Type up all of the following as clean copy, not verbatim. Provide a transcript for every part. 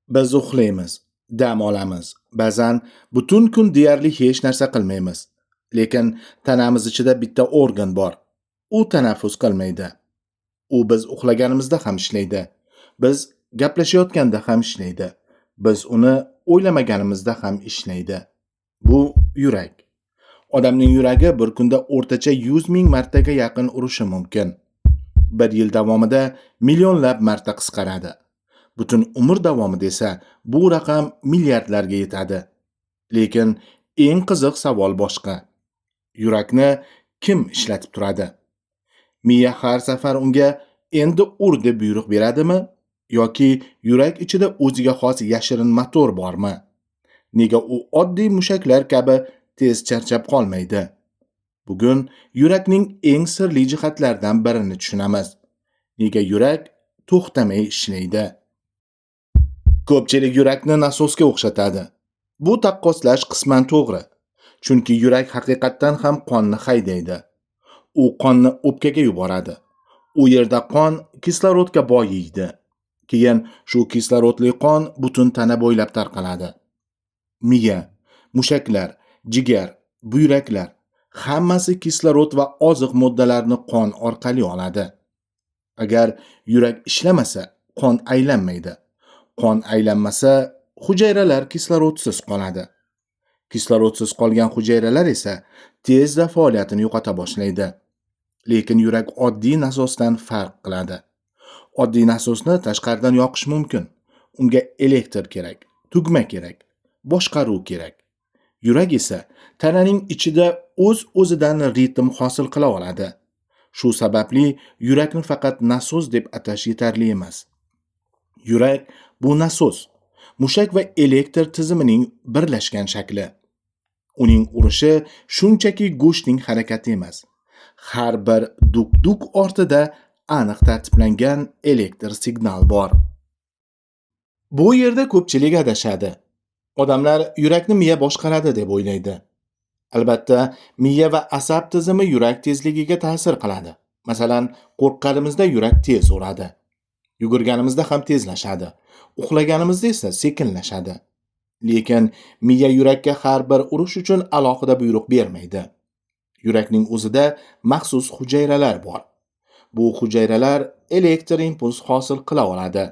Biz uxlaymiz, dam olamiz. Ba'zan butun kun deyarli hech narsa qilmaymiz. Lekin tanamiz ichida bitta organ bor. U tanaffus qilmaydi. U biz uxlaganimizda ham ishlaydi. Biz gaplashayotganda ham ishlaydi. Biz uni o'ylamaganimizda ham ishlaydi. Bu yurak. Odamning yuragi bir kunda o'rtacha 100 ming martaga yaqin urishi mumkin. Bir yil davomida millionlab marta qisqaradi. Butun umr davomida esa bu raqam milliardlarga yetadi. Lekin eng qiziq savol boshqa. Yurakni kim ishlatib turadi? Miya har safar unga endi ur deb buyruq beradimi yoki yurak ichida o'ziga xos yashirin motor bormi? Nega u oddiy mushaklar kabi tez charchab qolmaydi? Bugun yurakning eng sirli jihatlaridan birini tushunamiz. Nega yurak to'xtamay ishlaydi? Ko'pchilik yurakni nasosga o'xshatadi. Bu taqqoslash qisman to'g'ri. Chunki yurak haqiqatdan ham qonni haydaydi. U qonni o'pkaga yuboradi. U yerda qon kislorodga boyiydi. Keyin shu kislorodli qon butun tana bo'ylab tarqaladi. Miya, mushaklar, jigar, buyraklar hammasi kislorod va oziq moddalarini qon orqali oladi. Agar yurak ishlamasa, qon aylanmaydi. Qon aylanmasa, hujayralar kislorodsiz qoladi. Kislorodsiz qolgan hujayralar esa tezda faoliyatini yo'qota boshlaydi. Lekin yurak oddiy nasosdan farq qiladi. Oddiy nasosni tashqaridan yoqish mumkin. Unga elektr kerak, tugma kerak, boshqaruv kerak. Yurak esa tananing ichida o'z-o'zidan ritm hosil qila oladi. Shu sababli yurakni faqat nasos deb atash yetarli emas. Yurak bu nasos, mushak va elektr tizimining birlashgan shakli. Uning urishi shunchaki go'shtning harakati emas. Har bir duk-duk ortida aniq tartiblangan elektr signal bor. Bu yerda ko'pchilik adashadi. Odamlar yurakni miya boshqaradi deb o'ylaydi. Albatta, miya va asab tizimi yurak tezligiga ta'sir qiladi. Masalan, qo'rqqanimizda yurak tez uradi. Yugurganimizda ham tezlashadi. Uxlaganimizda esa sekinlashadi. Lekin miya yurakka har bir urish uchun alohida buyruq bermaydi. Yurakning o'zida maxsus hujayralar bor. Bu hujayralar elektr impuls hosil qila oladi.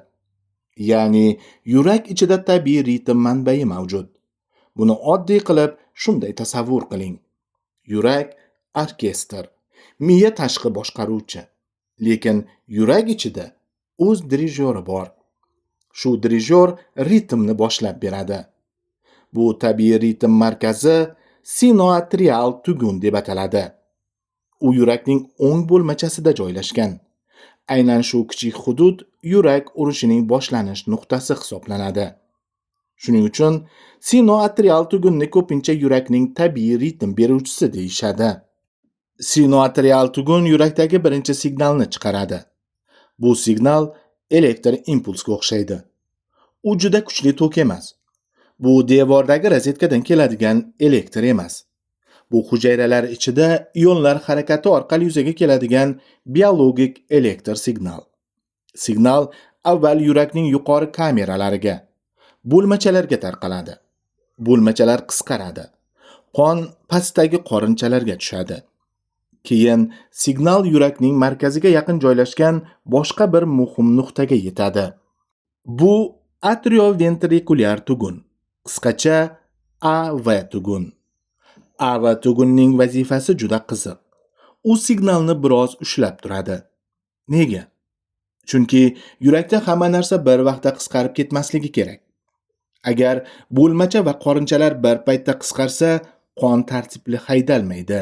Ya'ni yurak ichida tabiiy ritm manbai mavjud. Buni oddiy qilib shunday tasavvur qiling. Yurak orkestr, miya tashqi boshqaruvchi. Lekin yurak ichida o'z dirijyori bor. Shu dirijyor ritmni boshlab beradi. Bu tabiiy ritm markazi sinoatrial tugun deb ataladi. U yurakning o'ng bo'lmachasida joylashgan. Aynan shu kichik hudud yurak urishining boshlanish nuqtasi hisoblanadi. Shuning uchun sinoatrial tugunni ko'pincha yurakning tabiiy ritm beruvchisi deyishadi. Sinoatrial tugun yurakdagi birinchi signalni chiqaradi. Bu signal elektr impulsga o'xshaydi. U juda kuchli tok emas. Bu devordagi rozetkadan keladigan elektr emas. Bu hujayralar ichida ionlar harakati orqali yuzaga keladigan biologik elektr signal. Signal avval yurakning yuqori kameralariga, bo'lmachalarga tarqaladi. Bo'lmachalar qisqaradi. Qon pastdagi qorinchalarga tushadi. Keyin signal yurakning markaziga yaqin joylashgan boshqa bir muhim nuqtaga yetadi. Bu atrioventrikulyar tugun, qisqacha AV tugun. AV tugunning vazifasi juda qiziq. U signalni biroz ushlab turadi. Nega? Chunki yurakda hamma narsa bir vaqtda qisqarib ketmasligi kerak. Agar bo'lmacha va qorinchalar bir paytda qisqarsa, qon tartibli haydalmaydi.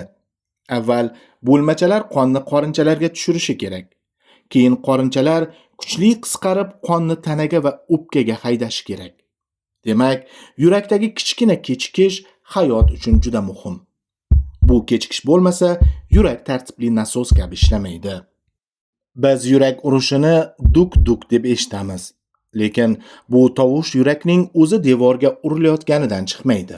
Avval bo'lmachalar qonni qorinchalarga tushirishi kerak. Keyin qorinchalar kuchli qisqarib qonni tanaga va o'pkaga haydashi kerak. Demak, yurakdagi kichkina kechikish hayot uchun juda muhim. Bu kechikish bo'lmasa, yurak tartibli nasos kabi ishlamaydi. Biz yurak urishini duk-duk deb eshitamiz. Lekin bu tovush yurakning o'zi devorga urilayotganidan chiqmaydi.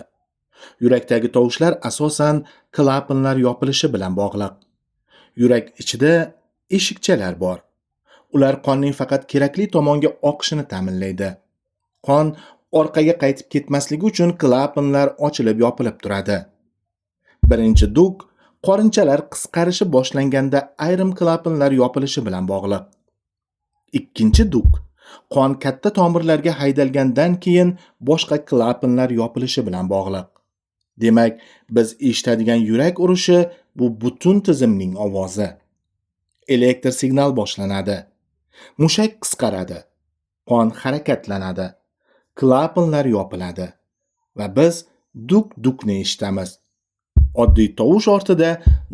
Yurakdagi tovushlar asosan klapanlar yopilishi bilan bog'liq. Yurak ichida eshikchalar bor. Ular qonning faqat kerakli tomonga oqishini ta'minlaydi. Qon orqaga qaytib ketmasligi uchun klapanlar ochilib yopilib turadi. Birinchi duk qorinchalar qisqarishi boshlanganda ayrim klapanlar yopilishi bilan bog'liq. Ikkinchi duk qon katta tomirlarga haydalgandan keyin boshqa klapanlar yopilishi bilan bog'liq. Demak, biz eshitadigan yurak urishi bu butun tizimning ovozi. Elektr signal boshlanadi. Mushak qisqaradi. Qon harakatlanadi. Klapanlar yopiladi va biz duk-dukni eshitamiz. Oddiy tovush ortida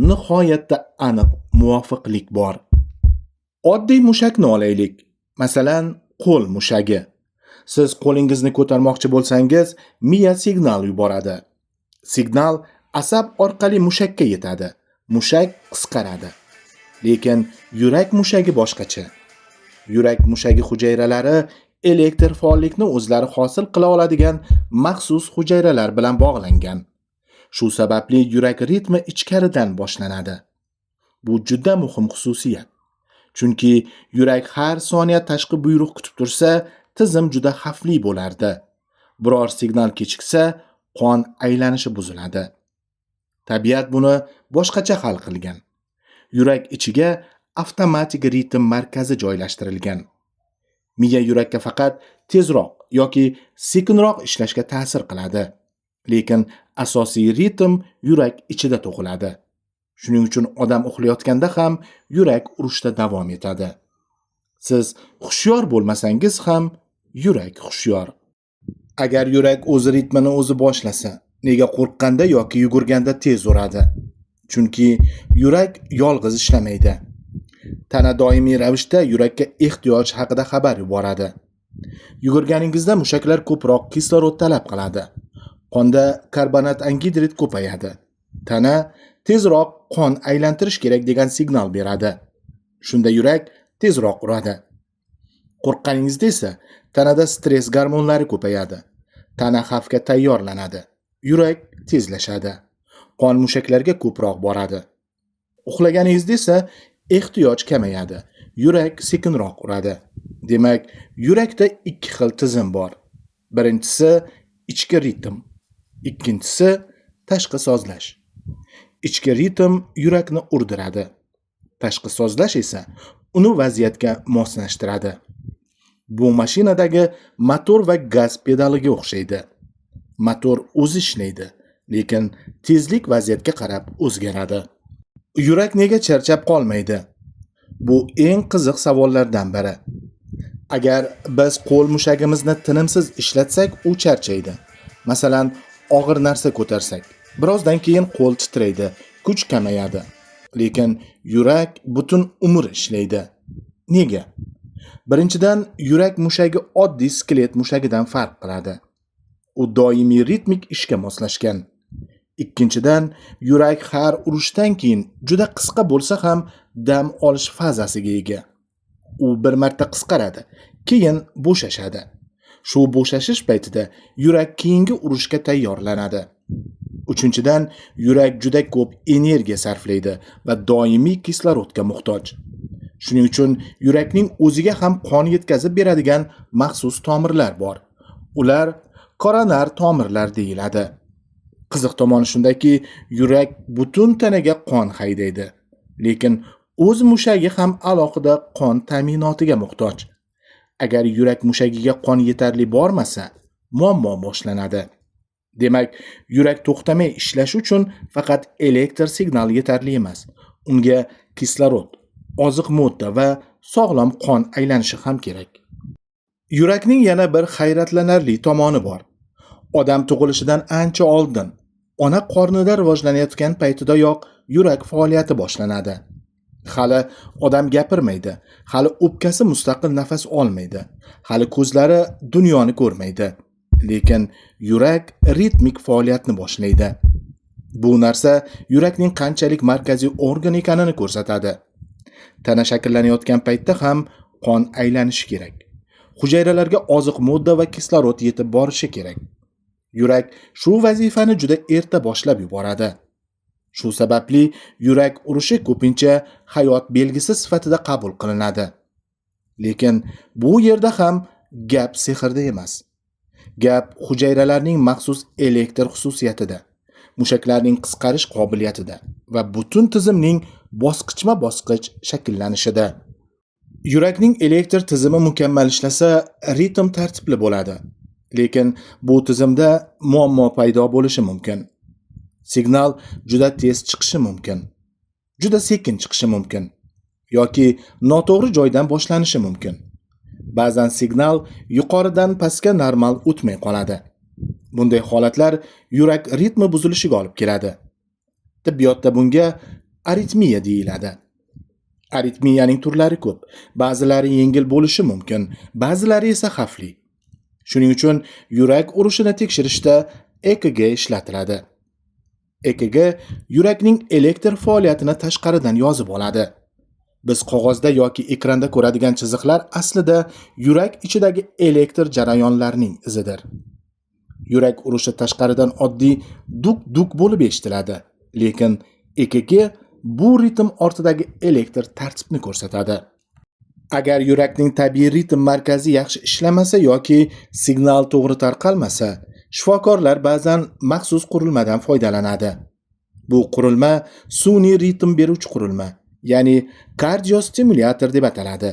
nihoyatda aniq muvofiqlik bor. Oddiy mushakni olaylik. Masalan, qo'l mushagi. Siz qo'lingizni ko'tarmoqchi bo'lsangiz, miya signal yuboradi. Signal asab orqali mushakka yetadi. Mushak qisqaradi. Lekin yurak mushagi boshqacha. Yurak mushagi hujayralari elektr faollikni o'zlari hosil qila oladigan maxsus hujayralar bilan bog'langan. Shu sababli yurak ritmi ichkaridan boshlanadi. Bu juda muhim xususiyat. Chunki yurak har soniya tashqi buyruq kutib tursa, tizim juda xavfli bo'lardi. Biror signal kechiksa, qon aylanishi buziladi. Tabiat buni boshqacha hal qilgan. Yurak ichiga avtomatik ritm markazi joylashtirilgan. Miya yurakka faqat tezroq yoki sekinroq ishlashga ta'sir qiladi. Lekin asosiy ritm yurak ichida tug'iladi. Shuning uchun odam uxlayotganda ham yurak urishda davom etadi. Siz hushyor bo'lmasangiz ham yurak hushyor. Agar yurak o'z ritmini o'zi boshlasa, nega qo'rqqanda yoki yugurganda tez uradi? Chunki yurak yolg'iz ishlamaydi. Tana doimiy ravishda yurakka ehtiyoj haqida xabar yuboradi. Yugurganingizda mushaklar ko'proq kislorod talab qiladi. Qonda karbonat angidrid ko'payadi. Tana tezroq qon aylantirish kerak degan signal beradi. Shunda yurak tezroq uradi. Qo'rqqaningizda esa tanada stress gormonlari ko'payadi. Tana xavfga tayyorlanadi. Yurak tezlashadi. Qon mushaklarga ko'proq boradi. Uxlaganingizda esa ehtiyoj kamayadi. Yurak sekinroq uradi. Demak, yurakda ikki xil tizim bor. Birinchisi ichki ritm, ikkinchisi tashqi sozlash. Ichki ritm yurakni urdiradi. Tashqi sozlash esa uni vaziyatga moslashtiradi. Bu mashinadagi motor va gaz pedaliga o'xshaydi. Motor o'zi ishlaydi, lekin tezlik vaziyatga qarab o'zgaradi. Yurak nega charchab qolmaydi? Bu eng qiziq savollardan biri. Agar biz qo'l mushagimizni tinimsiz ishlatsak, u charchaydi. Masalan, og'ir narsa ko'tarsak, birozdan keyin qo'l titraydi, kuch kamayadi. Lekin yurak butun umr ishlaydi. Nega? Birinchidan, yurak mushagi oddiy skelet mushagidan farq qiladi. U doimiy ritmik ishga moslashgan. Ikkinchidan, yurak har urishdan keyin juda qisqa bo'lsa ham dam olish fazasiga ega. U bir marta qisqaradi, keyin bo'shashadi. Shu bo'shashish paytida yurak keyingi urishga tayyorlanadi. Uchinchidan, yurak juda ko'p energiya sarflaydi va doimiy kislorodga muhtoj. Shuning uchun yurakning o'ziga ham qon yetkazib beradigan maxsus tomirlar bor. Ular koronar tomirlar deyiladi. Qiziq tomoni shundaki, yurak butun tanaga qon haydaydi, lekin o'z mushagi ham alohida qon ta'minotiga muhtoj. Agar yurak mushagiga qon yetarli bormasa, muammo boshlanadi. Demak, yurak to'xtamay ishlashi uchun faqat elektr signal yetarli emas. Unga kislorod, oziq modda va sog'lom qon aylanishi ham kerak. Yurakning yana bir hayratlanarli tomoni bor. Odam tug'ilishidan ancha oldin, ona qornida rivojlanayotgan paytidayoq yurak faoliyati boshlanadi. Hali odam gapirmaydi, hali o'pkasi mustaqil nafas olmaydi, hali ko'zlari dunyoni ko'rmaydi. Lekin yurak ritmik faoliyatni boshlaydi. Bu narsa yurakning qanchalik markaziy organ ekanini ko'rsatadi. Tana shakllanayotgan paytda ham qon aylanishi kerak. Hujayralarga oziq modda va kislorod yetib borishi kerak. Yurak shu vazifani juda erta boshlab yuboradi. Shu sababli yurak urishi ko'pincha hayot belgisi sifatida qabul qilinadi. Lekin bu yerda ham gap sehrda emas. Gap hujayralarning maxsus elektr xususiyatida, mushaklarning qisqarish qobiliyatida va butun tizimning bosqichma-bosqich shakllanishida. Yurakning elektr tizimi mukammal ishlasa, ritm tartibli bo'ladi. Lekin bu tizimda muammo paydo bo'lishi mumkin. Signal juda tez chiqishi mumkin, juda sekin chiqishi mumkin yoki noto'g'ri joydan boshlanishi mumkin. Ba'zan signal yuqoridan pastga normal o'tmay qoladi. Bunday holatlar yurak ritmi buzilishiga olib keladi. Tibbiyotda bunga aritmiya deyiladi. Aritmiyaning turlari ko'p. Ba'zilari yengil bo'lishi mumkin, ba'zilari esa xavfli. Shuning uchun yurak urishini tekshirishda EKG ishlatiladi. EKG yurakning elektr faoliyatini tashqaridan yozib oladi. Biz qog'ozda yoki ekranda ko'radigan chiziqlar aslida yurak ichidagi elektr jarayonlarining izidir. Yurak urishi tashqaridan oddiy duk-duk bo'lib eshitiladi, lekin EKG bu ritm ortidagi elektr tartibni ko'rsatadi. Agar yurakning tabiiy ritm markazi yaxshi ishlamasa yoki signal to'g'ri tarqalmasa, shifokorlar ba'zan maxsus qurilmadan foydalanadi. Bu qurilma sun'iy ritm beruvchi qurilma, ya'ni kardiostimulyator deb ataladi.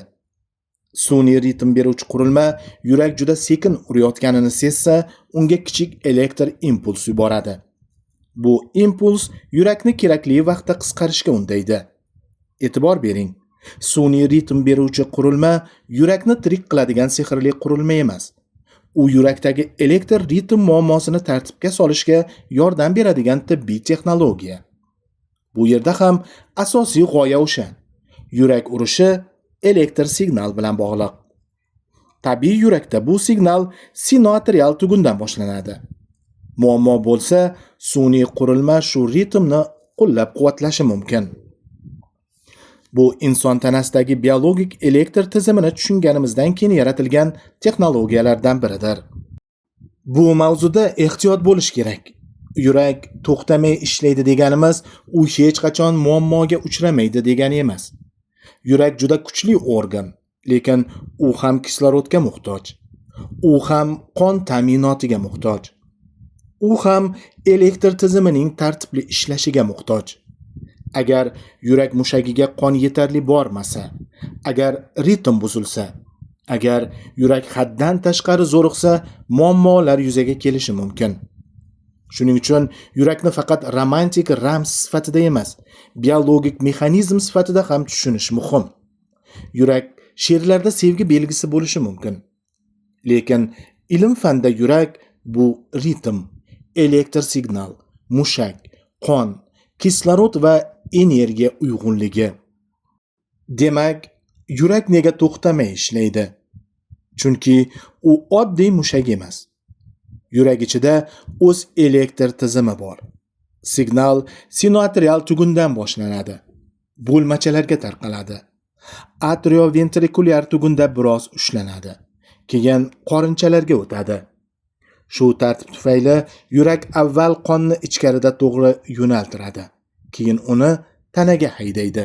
Sun'iy ritm beruvchi qurilma yurak juda sekin urayotganini sezsa, unga kichik elektr impuls yuboradi. Bu impuls yurakni kerakli vaqtda qisqarishga undaydi. E'tibor bering, sun'iy ritm beruvchi qurilma yurakni tirik qiladigan sehrli qurilma emas. U yurakdagi elektr ritm muammosini tartibga solishga yordam beradigan tibbiy texnologiya. Bu yerda ham asosiy g'oya o'sha. Yurak urishi elektr signal bilan bog'liq. Tabiiy yurakda bu signal sinoatrial tugundan boshlanadi. Muammo bo'lsa, sun'iy qurilma shu ritmni qo'llab-quvvatlashi mumkin. Bu inson tanasidagi biologik elektr tizimini tushunganimizdan keyin yaratilgan texnologiyalardan biridir. Bu mavzuda ehtiyot bo'lish kerak. Yurak to'xtamay ishlaydi deganimiz, u hech qachon muammoga uchramaydi degani emas. Yurak juda kuchli organ, lekin u ham kislorodga muhtoj. U ham qon ta'minotiga muhtoj. U ham elektr tizimining tartibli ishlashiga muhtoj. Agar yurak mushagiga qon yetarli bormasa, agar ritm buzilsa, agar yurak haddan tashqari zo'riqsa, muammolar yuzaga kelishi mumkin. Shuning uchun yurakni faqat romantik ramz sifatida emas, biologik mexanizm sifatida ham tushunish muhim. Yurak she'rlarda sevgi belgisi bo'lishi mumkin. Lekin ilm-fanda yurak bu ritm, elektr signal, mushak, qon, kislorod va energiya uyg'unligi. Demak, yurak nega to'xtamay ishlaydi? Chunki u oddiy mushak emas. Yurak ichida o'z elektr tizimi bor. Signal sinoatrial tugundan boshlanadi. Bo'lmachalarga tarqaladi. Atrioventrikulyar tugunda biroz ushlanadi. Keyin qorinchalarga o'tadi. Shu tartib tufayli yurak avval qonni ichkarida to'g'ri yo'naltiradi, keyin uni tanaga haydaydi.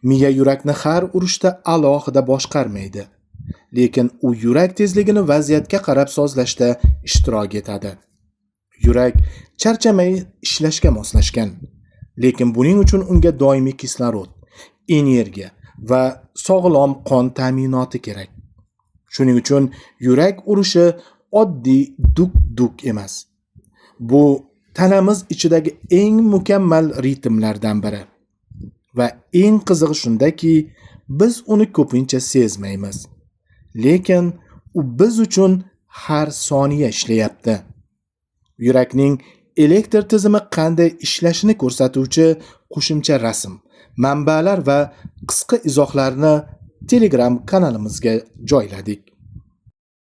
Miya yurakni har urishda alohida boshqarmaydi, lekin u yurak tezligini vaziyatga qarab sozlashda ishtirok etadi. Yurak charchamay ishlashga moslashgan, lekin buning uchun unga doimiy kislorod, energiya va sog'lom qon ta'minoti kerak. Shuning uchun yurak urishi oddiy duk-duk emas. Bu tanamiz ichidagi eng mukammal ritmlardan biri. Va eng qizig'i shundaki, biz uni ko'pincha sezmaymiz. Lekin u biz uchun har soniya ishlayapti. Yurakning elektr tizimi qanday ishlashini ko'rsatuvchi qo'shimcha rasm, manbalar va qisqa izohlarni Telegram kanalimizga joyladik.